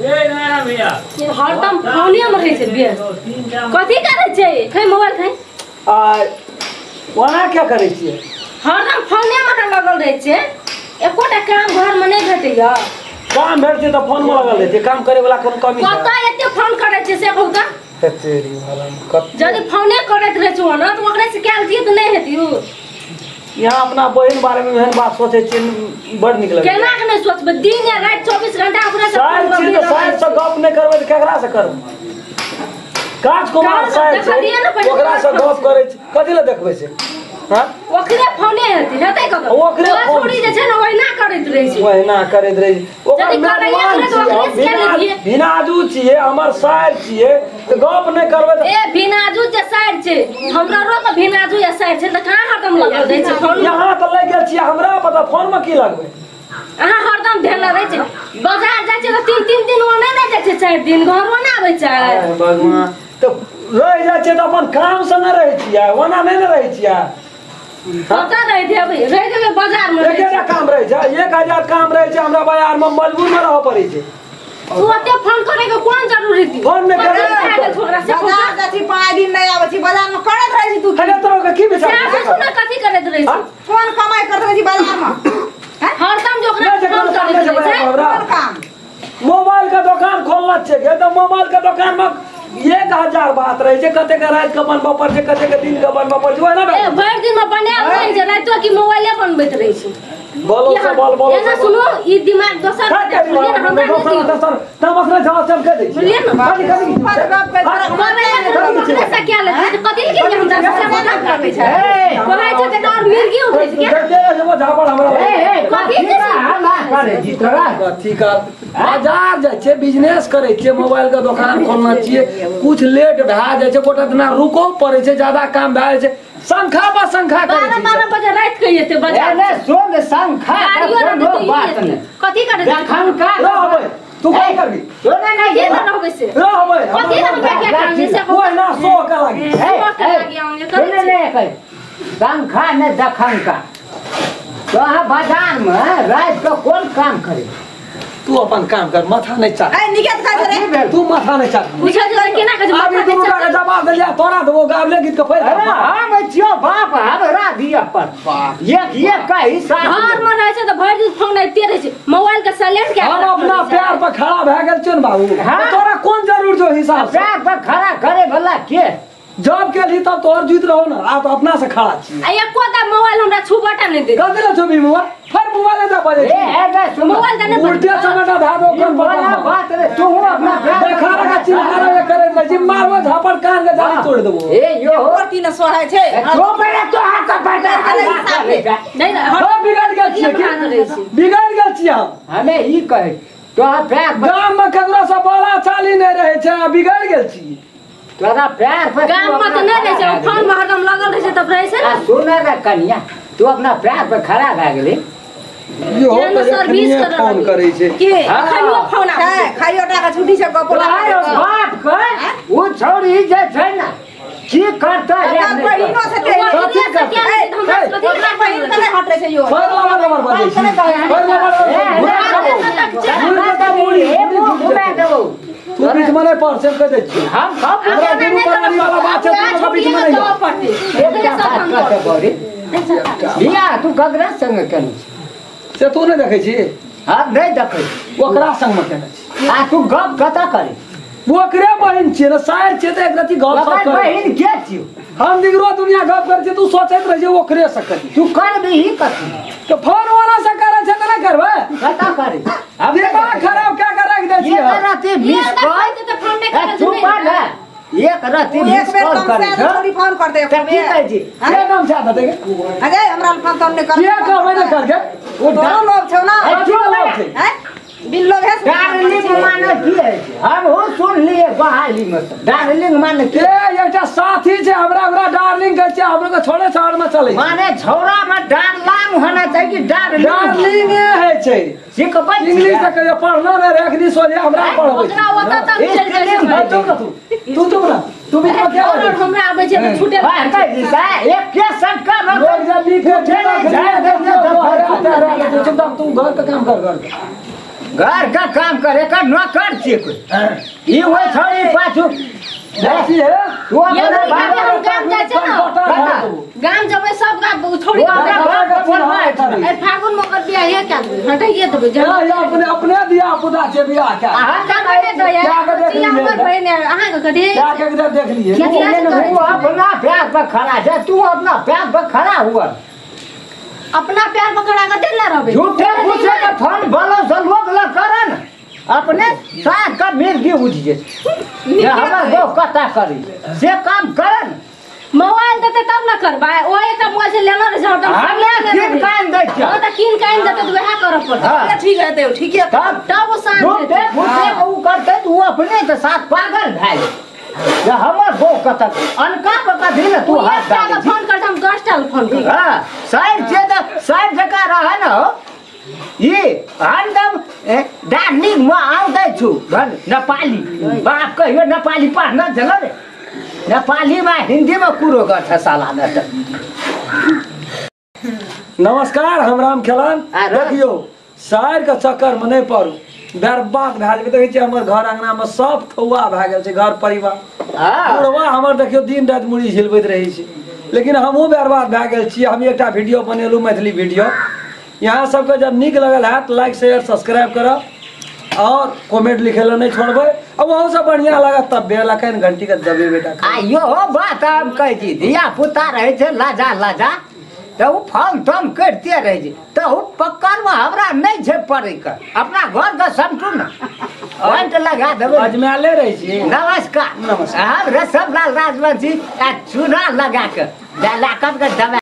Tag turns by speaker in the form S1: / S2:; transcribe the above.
S1: ए ना भैया
S2: हरदम फोने में रहै छै व्यस्त। कथी करै छै? खै मोबाइल खै।
S3: आ ओना क्या करै छियै?
S2: हरदम फोने में लगल रहै छै, एकोटा काम घर में नहीं भेटैया।
S3: काम भेट छै तऽ फोन में लगल रहै छै, काम करे वाला कोनो कमी छै?
S2: कतऽ एते फोन करै छै से कहू तऽ?
S3: तेरी भला कत
S2: यदि फोने करैत रहै छौ न तऽ ओकरे से कयल दियै तऽ नहि हेतियौ।
S3: यहाँ अपना बहिन बारे में एहन बात सोचै छियै, बड़ नीक लगै।
S2: केना के नहि सोचबै? दिन या राति 24 घंटा ओकरे से
S3: साइड छियै तऽ साइड से गप नहि करबै तऽ केकरा से करबै? काज कुमार साइड छै ओकरा से गप करै छै, कथी लए देखबै छै? हां
S2: ओकरे फोने हेतै, हेतै कतऽ?
S3: ओकरे फोन
S2: छोड़ी जे छै ने ओहिना करैत रहै छै,
S3: ओहिना करैत रहै छै। ओकर भिनाजू छियै, हमर साइड छियै तऽ गप नहि करबै तऽ? ए
S2: भिनाजू जे साइड छै, हमरा रो के भिनाजू या साइड छै तऽ कहाँ हरदम लगल रहै छै फोन?
S3: यहाँ तऽ लागि गेल छियै, हमरा पता फोन में की लगबै?
S2: अहाँ हरदम धेने रहै छै। बाजार जाइ छै तऽ 3-3 दिन ओने नहि जाइ छै, 4 दिन घरो नहि आबै छै।
S3: भगवान तऽ रहि जाइ छै तऽ अपन काम से नहि रहै छियै, ओना नहि ने रहै छियै।
S2: कतऽ रहि देबै? रहि देबै बाजार में।
S3: एकेटा काम रहै छै, 1000 काम रहै छै हमरा बाजार में, मजबूर में रहऽ पड़ै छै।
S2: तू ओते फोन करे के कोन जरूरी थी?
S3: फोन नहि करे
S4: बाजार जाइ छी 5 दिन नहि आबै छी, बाजार में करैत रहै छी तू।
S3: अरे तोरा के की विचार?
S2: सुन कथी करैत रहै छी?
S4: कोन कमाई करैत रहै छी बाजार में?
S2: हरदम जो ओकरा फोन करैत रहै छै।
S4: कोन काम?
S3: मोबाइल के दुकान खोलना छै तऽ मोबाइल के दुकान में 1000 बात रहै छै, कते के राति के बनबऽ पड़ै छै, कते के दिन के बनबऽ पड़ै छै। ओहिना
S2: ए भरि दिन में बनायल रहै छै, रातिो की मोबाइले बनबैत रहै छै।
S3: बोलो से बोल बोलो
S2: एना सुनो, ई दिमाग दोसर बुझलियै ने, हमरा
S3: दोसर दोसर तमस नहि जवाब सब कह दै
S2: बुझलियै ने।
S3: कथी कथी
S2: करै से क्या ले कथी के हमरा से मना करै छै? कहै छै तऽ और मिर्गी उठै छै।
S3: देखते रहै छै झापड़ हमरा।
S5: ए
S2: कथी के
S5: करे जी तोरा?
S3: कथी कर बाजार जाइ छै, बिजनेस करै छियै, मोबाइल के दुकान खोलना छियै, कुछ लेट भए जाइ छै, गोटा दिना रुको पड़ै छै, ज्यादा काम भए जाइ छै, शंखा पर शंखा करै छै।
S2: 12-12 बजे राति के एते बाजार।
S5: ए सुन शंखा कोनो बात नहि।
S2: कथी करै छै?
S5: जखन का
S3: रहबै तू की करबी?
S5: सुन नहि
S2: के रहबै से
S3: रहबै
S2: कथी हमरा के काम से
S3: ओहिना सो के लागी
S2: सो के लागी। हम
S5: सुन नहि कह शंखा ने जखन का तो बाजार में राति के कोन काम करे?
S3: तू अपन काम कर, माथा नहीं चाट।
S4: ए निकल का रे
S3: तू माथा नहीं चाट।
S2: पूछै छै केना के
S3: माथा नहीं चाट? अभी जवाब देलिया तोरा देबो गाबले गीत के फैल।
S5: अरे हम छियो बाप, हमरा दिया पर बाप एक एक का हिसाब।
S2: घर में रहै छै तऽ भरि दिन फोन आबिते रहै छै, मोबाइल के साइलेंट के।
S3: हम अपना पैर पर खड़ा भए गेल छियो ने बाबू, तोरा कोन जरूर छौ हिसाब?
S5: पैर पर खड़ा करे वाला के
S3: जब के ली तब तोहर जीत रहो ना, आप अपना से खड़ा छी।
S2: आ एको दा मोबाइल हमरा छुबटा नहीं दे।
S3: कथी ले छुबी मोबाइल? फिर मोबाइल दे बजे।
S5: ए ए सुन
S2: मोबाइल दे ने
S3: उल्टे चमटा धा दो कर
S5: वाला बात रे, तू अपना
S3: देखा रखा चिल्ला रे करे नहीं जी, मारबो झापड़ कान के जाली तोड़ देबो।
S5: ए यो हो
S4: रोटी न सोहाय छै
S5: चुप रे तो हाथ का पैसा
S2: नहीं
S3: हम बिगड़ गेल छी, बिगड़ गेल छी हम।
S5: हमें ई कहे तो पैर
S3: गाम में ककरो से बोला चाली नहीं रहे छै, बिगड़ गेल छी।
S5: तोरा पैर पर
S2: गाम में तऽ नहि रहै छै, फोन में हरदम लगल रहै छै तब रहै छै।
S5: आ सुन रे कनिया, तू अपना पैर पर खड़ा भए गेली।
S3: यो सर्विस फोन करै छै
S2: के खाइयो फोन आबै
S4: छै, खाइयो टा के छुट्टी छै गप
S5: बाप के उ छौरी जे छै ने की करता है?
S4: बहिनो से ते
S3: कथी करता?
S4: ओकरा बहिन के नहीं हटै छै यो।
S3: फर नंबर बजै छै, फर नंबर
S5: घुमा देबो।
S3: तू बीच में नहीं पड़, से कह दै छियै
S5: हम सब
S3: हमरा दुनू प्राणी वाला बात छै, तू बीच में नहीं
S2: पड़तै।
S5: बियाह तू ककरा संग केने छी
S3: से तू नहीं देखै छी?
S5: हम नहीं देखै छी।
S3: ओकरा संग में केने छी।
S5: आ तू गप कतऽ करी?
S3: ओकरे बहिन छियै ने, साइर छियै तऽ एक रति गप सप
S5: ओकर
S3: करै।
S5: बहिन के छियौ?
S3: हम निगरो दुनिया गप करै छियै, तू सोचैत रहै छै ओकरे से करी।
S5: तू करबिही कथी?
S3: तऽ फोन वाला से करै छै तऽ नहि करबै?
S5: कतऽ करी?
S3: अब दिमाग खराब क्या कर रख दै छियै?
S5: एक रति मिस कॉल चुप ने, एक रति मिस कॉल करै छै
S4: थोड़ी फोन कर दे।
S5: तऽ की कहै छी?
S3: के काम छै आदत के?
S4: अजय हमरा फोन तोन नहीं कर।
S3: के कहबै नहि करके?
S4: ओ दोनो लोग छौ ना,
S3: क्यों लोग छै?
S4: हैं बिन लोग है।
S5: डार्लिंग माने की है? हम हो सुन लिए बहाली में डार्लिंग माने
S3: के एकटा साथी छै हमरा, ओकरा डार्लिंग कहै छै, हमरा के छोड़े छाड़ में चलै
S5: माने छौड़ा में डार्लांग होना चाहिए कि डार्लिंग?
S3: डार्लिंग है छै
S5: सिखबै
S3: इंग्लिश से कहियो पढ़लो नै रे, अखनी सोझे हमरा पढ़बै
S2: ओकरा ओतऽ तक चलि जाइ छै।
S3: चुप ना तू, तू चुप ना, तू बीच में क्या बाजै?
S2: हमरा आबै छै तऽ छूटे
S5: भाई जी साहब एक के सटका में
S3: लोग जब लिखे चुप तू घर का काम कर घर।
S5: घर का काम करे का नौकर छियै कोई ई होइ छौड़ी पाछू
S3: देखी है
S5: तू अपने
S2: हम गाम जाइ छै न गाम जबै सब गाम छोड़ी ए फागुन में ओकर बियाह हे कए देबै हटाइए देबै
S3: अपने अपने दिया पुता छै बियाह के
S2: अहाँ के दया हमर बहिन अहाँ के कथी
S3: क्या के देख लिए
S5: तू अपना पैर पर खड़ा छै तू अपना पैर पर खड़ा हुआ
S2: अपना पैर पर खड़ा कते ना रहबै
S5: झूठे फूसे के फोन बोलो से लोग ल करन अपने साथ का मिर्गी उठ जे हमर गो कता करी से काम करन
S2: मोबाइल देते तब ना करबै ओ एक मोबाइल से लेना रहे हरदम
S5: हमरा किन कान दै छै
S2: हां त किन कान देते त वएह करऽ पड़तै
S4: ठीक हेतै ठीक है
S5: तब
S2: तब ओ शांत
S5: झूठे फूसे के उ करतै त उ अपने के साथ पागल भए जे हमर गो कता अनका पर कथी ने तू हाथ डाल
S2: फोन कर हम 10 टा फोन कर
S5: हां साइड जे त साइड जका रह न हो ये हरदम डार्लिंग म आउँदै छु भन नेपाली बाप कहियो नेपाली पढ्न झल रे नेपालीमा हिन्दीमा कुरो गर्छ साला न त।
S3: नमस्कार हम राम खेलन। देखियो शहर के चक्कर में नहीं पड़ू बर्बाद भए जेबै। देखै छियै हमर घर अंगना में सब थौआ भए गेल छै घर परिवार बुढ़वा हमर देखियो दिन राति मुड़ी झिलबैत रहै छै लेकिन हमहूँ बर्बाद भए गेल छी। हम एकटा वीडियो बनेलहुँ मैथिली वीडियो यहाँ सबके जब नीक लगल हैत लाइक शेयर सब्सक्राइब करब और कमेंट लिखे ला नहीं छोड़बै और वहाँ से बढ़िया लागत तब बेल आइकन घंटी के दबे बेटा।
S5: आ यो बात हम कहै छी धिया पुता रहै छै लाजा लाजा तऽ उ फोन तोन करिते रहै छै तऽ उ पकड़मे हमरा नहि छै पड़ैके अपना घरके समटू ने पॉइंट लगा देबै।
S3: अजमाले रहै छी।
S5: नमस्कार
S3: नमस्कार।
S5: हम रसम लाल राजवंशी आ चूना लगा के दलाकन के दबा।